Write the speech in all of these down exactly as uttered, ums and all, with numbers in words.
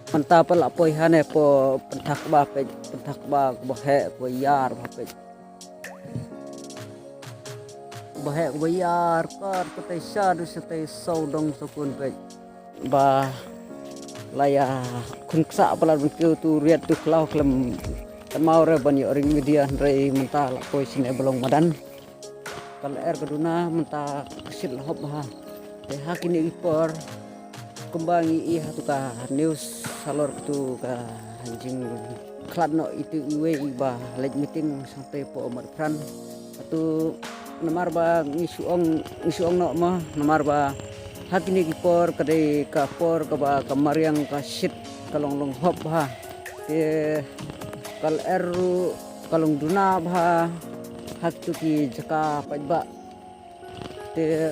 Mynta pat la poi hangne pat pynthak ba peit, pynthak ba ba heh ba ïar ba peit. Ba heh ba ïar kor katei sha du shatei sawdong sawkun peit. Ba la ïa khun ksah palat ban kiew tu riat tu khlaw khlem kynmaw re ban ïoh ring media hynrei mynta la poi shane ba long madan. Ka lyer ka duna mynta ka shit la hop bha. Te ha kine ki por kumba ngi i ha tu ka news halor tu ka jingkhlad noh itu iwei i ba leit meeting sangte po mat pran. Atu namar ba ngi shu ong ngi shu ong noh mo namar ba ha kine ki por ka dei ka por kaba ka mariang ka shit ka long long hop bha. Te ka lyer ruh ka long duna bha ha kitu ki jaka paidbah. Te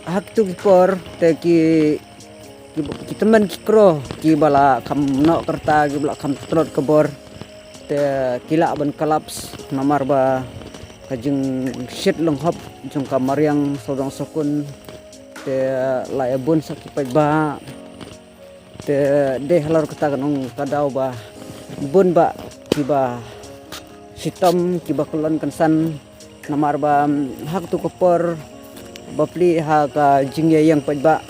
ha kitu ki por te ki ki, ki tymmen ki kro kiba la kham noh ka rta kiba la kham tlot ka bor. Te ki lah ban collapse namar ba ka jingshit long hop jong ka mariang sawdong sawkun. Te la ïa bun sa ki paidbah. Te dei halor kata ka nong ka daw ba bun bah kiba shitom kiba kyllon kynsan namar ba ha katu ka por ba plie ha ka jingïaïeng paidbah.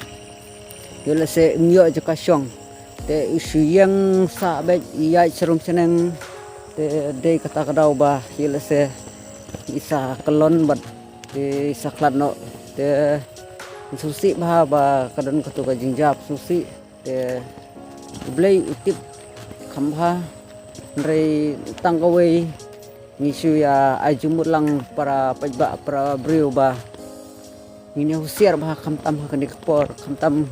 Ïoh lehse ym ïoh jaka shong te i shu ïeng sah beit i ïaid sharum shaneng. Te dei kata ka daw ba ïoh lehse i sa kyllon bad i sa khlad noh. Te sngewsih bha ba ka don katu ka jingjia sngewsih. Te U Blei u tip kham bha. Hynrei tang kawei ngi shu ïa ai jingmut lang para paidbah para briew ba ngin ïa husiar bha khamtam ha kane ka por khamtam.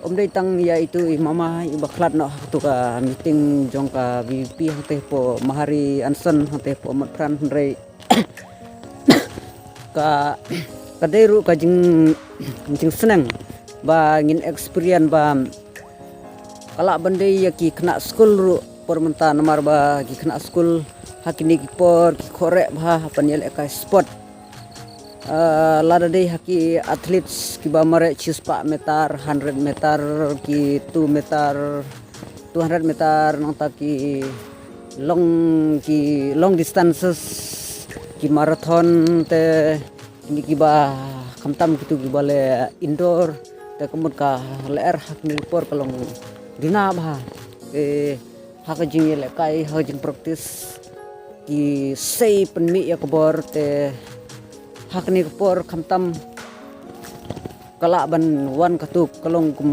Ym dei tang ïa itu i mama i ba khlad noh ha katu ka meeting jong ka V P P hangte hapoh Mahari Anson hangte hapoh Motphran hynrei ka ka dei ruh ka jing jingsneng ba ngin experience ba ka lah ban dei ïa ki khynnah skul ruh por mynta namar ba ki khynnah skul ha kine ki por ki khohreh bha ha ban ïalehkai sport. Ah, lada dei ha ki athletes kiba mareh shispah meter, hundred meter, ki two meter, two hundred meter nangta ki long ki long distances ki marathon te kine kiba khamtam kitu kiba leh indoor te ka mut ka lyer ha kine ki por ka long duna bha. Te ha ka jingïalehkai ha ka jingpractice ki sei pynmih ïa ka bor te ha kane ka por khamtam ka lah ban wan katu ka long kum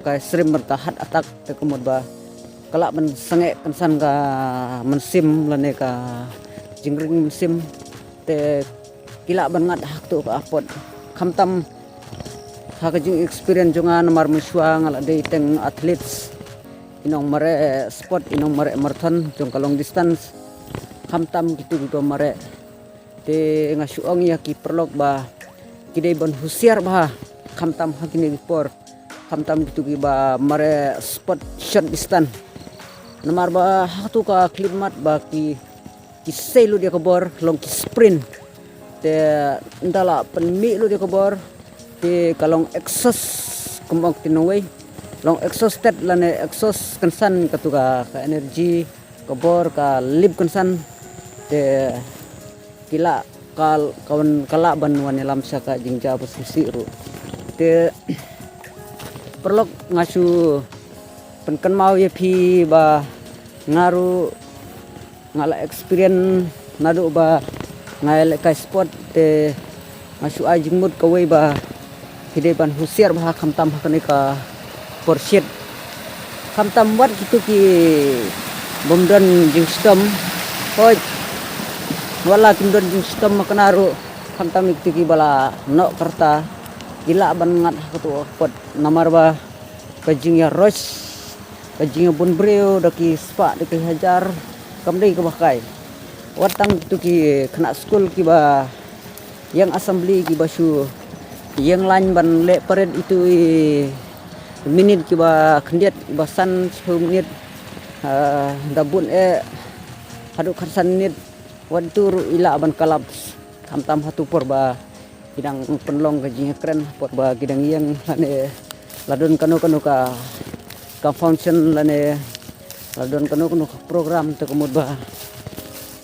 ka srim bad ka heart attack te ka mut ba ka lah ban sangeh kynsan ka mynsiem lane ka jingring mynsiem te ki lah ban ngat ha katu ka apot khamtam ha ka jing experience jong nga namar mynshuwa nga la dei teng athletes i nongmareh sport i nongmareh marathon jong ka long distance khamtam kitu kiba mareh. Te nga shu ong ïa ki paralok ba ki dei ban husiar bha khamtam ha kine ki por khamtam kitu kiba mareh sport short distance. Namar ba ha katu ka khyllipmat ba ki ki sei lut ïa ka bor long ki sprint. Te ynda la pynmih lut ïa ka bor te ka long exhaust kumba ong ki nongwei long exhausted lane exhaust kynsan katu ka energy ka bor ka lip kynsan. Te ki lah ka ka lah ban wan ïalam sha ka jingjia ba sngewsih ruh. Te paralok nga shu pynkynmaw ïa phi ba nga ruh nga la experience naduh ba nga ïalehkai sport te nga shu ai jingmut kawei ba ki dei ban husiar bha khamtam ha kane ka por shit khamtam wat kitu ki bym don jingshitom. Hoi wat la kim don jingshitom ma kane ruh khamtam kitu kiba la noh ka rta ki lah ban ngat ha katu ka apot namar ba ka jingïaroh ka jingïabun briew da ki spah da ki hajar kam dei kaba kai. Wat tang kitu ki khynnah skul kiba ïeng assembly kiba shu ïeng line ban leh parade itu i minit kiba khyndiat kiba san shiphew minit. Ah, da bun eh haduh khatsan minit wat tu ruh i lah ban collapse khamtam ha tu por ba ki dang pynlong ka jingkren ha por ba ki dang ïeng lane la don kano kano ka Ka function lane la don kano kano ka program te ka mut ba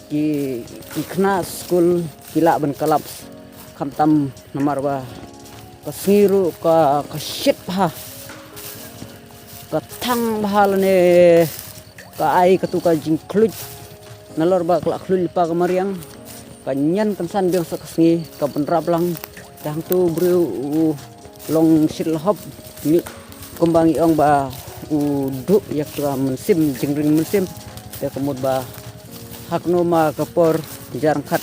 ki, ki khynnah skul ki lah ban collapse. Khamtam namar ba ka sngi ruh ka, ka shit bha, ka thang bha lane ka ai katu ka jingkhluit. Nalor ba ka la khluit lypa ka mariang, ka nian kynsan biang sa ka sngi, ka bynrap lang. Te hangtu briew u long shit lhop, ngi, kumba ngi ong ba u duh ïa ka mynsiem, jingring mynsiem. Te ka mut ba ha kano ma ka por jar khat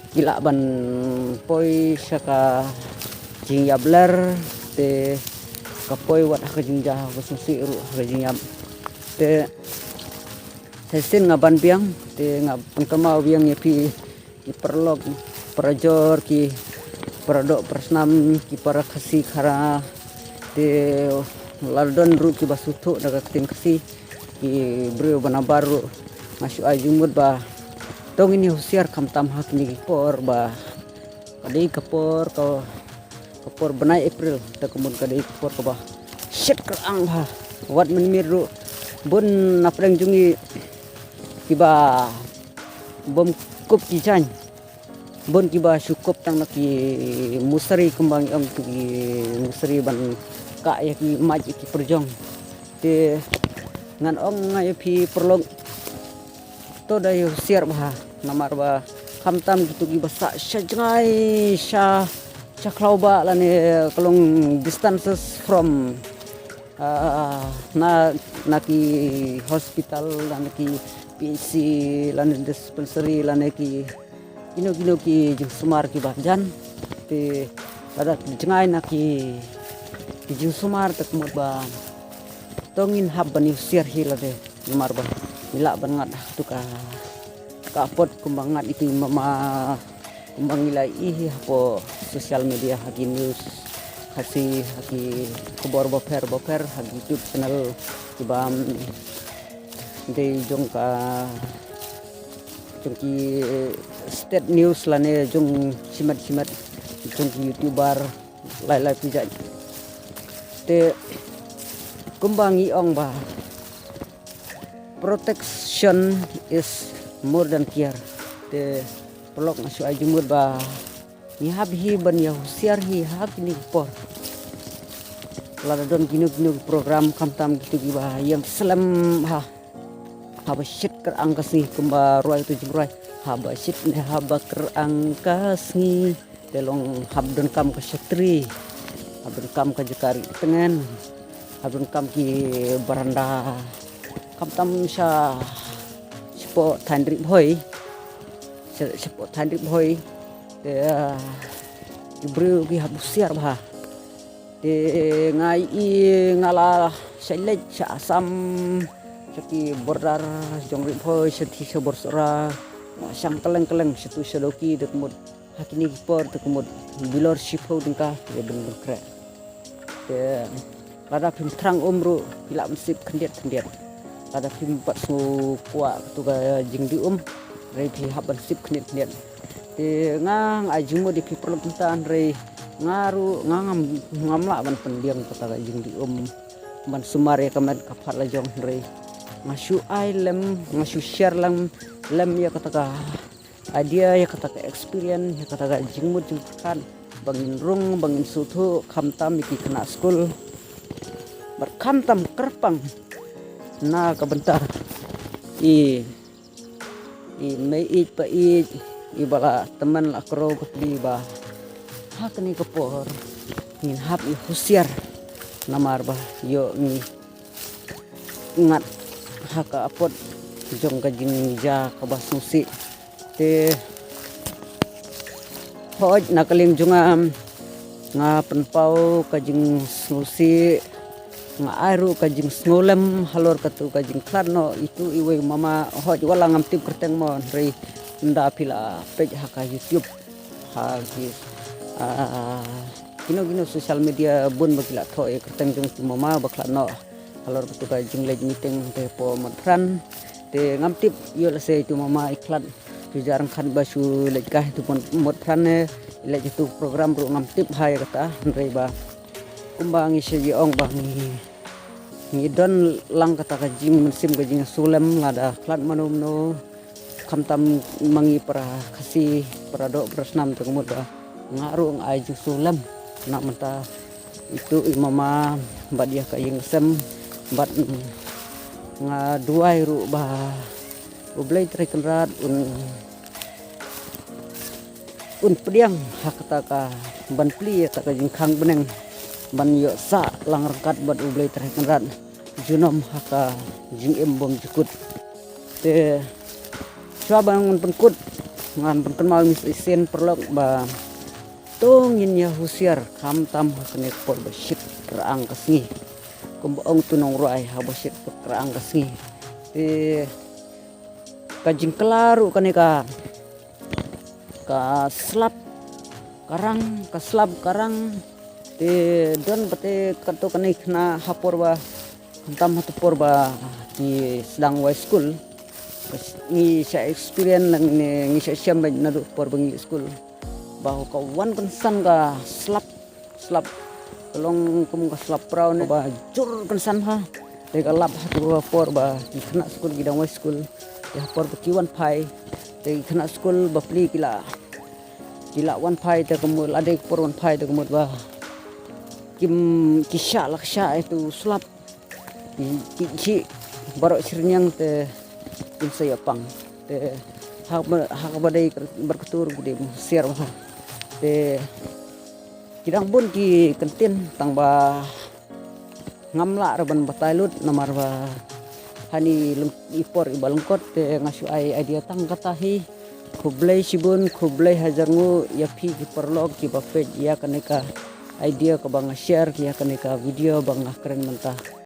ki lah ban poi sha ka jingïap ler, te ka poi wat ha ka jingjia, ha ka sngewsih ruh ha ka jingïap. Te, te shisien nga ban biang, te nga pynkynmaw biang ïa phi ki paralok, parajor, ki paradoh, parasnam, ki para Khasi Khara, te la don ruh kiba sngewthuh da ka ktien Khasi, ki briew ba nabar ruh. Nga shu ai jingmut ba to ngin ïa husiar khamtam ha kine ki por ba ka dei ka por, ka, ka por bnai April, te ka mut ka dei ka por kaba shit kyrang bha. Wat mynmiet ruh bun na pdeng jong ngi kiba bym kup ki jaiñ, bun kiba shu kup tang na ki musari, kumba ngi ong ki musari ban kah ïa ki mait ïa ki pyrjong. Te ngan ong nga ïa phi paralok, to da ïa husiar bha, namar ba khamtam kitu kiba sah sha jngai, sha, sha khlaw ba lane ka long distances from, ah, na, na ki hospital, lane ki P H C, lane dispensary, lane ki kino kino ki jingsumar kiba jan. Te lada jngai na ki, ki jingsumar te ka mut ba to ngin hap ban ïa husiar hi lade, namar ba ngi lah ban ngat ha tu ka, ka apot kumba ngat iti mama, kumba ngi la ïohi hapoh social media, ha ki news Khasi, ha ki khubor bapher bapher, ha ki YouTube channel kiba, mm, dei jong ka, jong ki state news lane jong shimet shimet, jong ki YouTuber lai lai phi jait. Te kumba ngi ong ba protection is more than care. Te paralok, nga shu ai jingmut ba ngi hap hi ban ïa husiar hi ha kine ki por. Lada don kino kino ki program, khamtam kitu kiba ïeng slem ha, haba shit kyrang ka sngi, kumba rwai tu jingrwai, haba shit ne haba kyrang ka sngi. Te long hap donkam ka shatri, hap donkam ka jaka ri tngen, hap donkam ki baranda. Khamtam sha, shapoh thaiñ Ri Bhoi, sha, shapoh thaiñ Ri Bhoi. Te, ah, ki briew ki hap husiar bha. Te nga i, nga la sha leit sha Assam, sha ki border jong Ri Bhoi, sha Thi, sha Borsora, nga shang kylleng kylleng, sha tu sha Dawki, te ka mut ha kine ki por te ka mut bilor shiphew tyngka te dang dang khreh. Te lada phim thrang um ruh phi lah ban sip khyndiat khyndiat. Lada phim pat sngew kwah tu ka jingdih um, hynrei phi hap ban sip khyndiat khyndiat. Te nga, nga ai jingmut ïa phi paralok mynta, hynrei nga ruh nga ngam, ngam lah ban pynbiang kata ka jingdih um ban sumar ïa ka met ka phad la jong, hynrei nga shu ai lem, nga shu share lem, lem ïa kata ka idea, ïa kata ka experience, ïa kata ka jingmut jingpyrkhat ba ngin rung, ba ngin sngewthuh, khamtam ïa ki khynnah skul bad khamtam kyrpang na ka bynta i, i mei ïeit pa ïeit, i ba la tymmen la kro ka pli, ba ha kane ka por ngin hap ïa husiar, namar ba ïoh ngi ngat ha ka apot jong ka jingjia kaba sngewsih. Te hooid, na ka liang jong nga, nga pynpaw ka jingsngewsih, nga ai ruh ka jingsngewlem halor katu ka jingkhlad noh itu iwei u mama. Hooid, wat la ngam tip kyrteng mo, hynrei ynda phi la peit ha ka YouTube, ha ki, ah, kino kino social media, bun ba ki la thoh ïa ka kyrteng jong utu u mama ba khlad noh halor katu ka jingleit meeting te hapoh Motphran. Te ngam tip ïoh lehse utu u mama i khlad, tu jar khat ba shu leit kai tu Mot-, Motphran ne, i leit tu program ruh ngam tip ha ïa kata, hynrei ba kumba ngi shu ïa ong ba ngi ngi don lang kata ka jingmynsiem ka jingsulem lada khlad mano mano, khamtam ma ngi para Khasi, para doh para snam te ka mut ba nga ruh nga ai jingsulem na mynta itu i mama bad ïa ka ïing sem bad, mm, nga duwai ruh ba U Blei Trai Kynrad un un pdiang ha kata ka ban plie ïa kata ka jingkhang bneng ban ïoh sah lang ryngkat bad U Blei Trai Kynrad junom ha ka jingim bymjukut. Te shuwa ba ngan pynkut, ngan pynkynmaw ïa ngi shisien paralok ba to ngin ïa husiar khamtam ha kane ka por ba shit rang ka sngi. Kumba ong tu nongrwai, haba shit rang ka sngi. Te ka jingkylla ruh kane ka ka slap ka rang, ka slap ka rang. Te don pat te kato kane khynnah ha por ba khamtam ha tu por ba ngi sdang wai skul. Ngi sha experience lang ne ngi sha shem ba naduh por ba ngi skul ba ka wan kynsan ka slap slap ka long kum ka slap praw ne ba jur kynsan ha. Te ka lap ha tu ka por ba ki khynnah skul ki dang wai skul. Te ha por ba ki wan phai te ki khynnah skul ba pli ki la ki la wan phai te ka mut la dei ka por wan phai te ka mut ba kim ki shah la ka shah ïa tu slap. Ki ki baroh shirniang te kim sa ïa pang. Te ha ba ha ba dei bar ka tur ki dei siar ba ha. Te ki dang bun ki kyntien tang ba ngam lah ruh ban batai lut namar ba hani i por i ba lyngkot te nga shu ai idea tang kata hi. Khublei shibun, khublei hajar nguh ïa phi ki paralok ki ba peit ïa kane ka idea ka ba nga share ïa kane ka video ba nga kren mynta.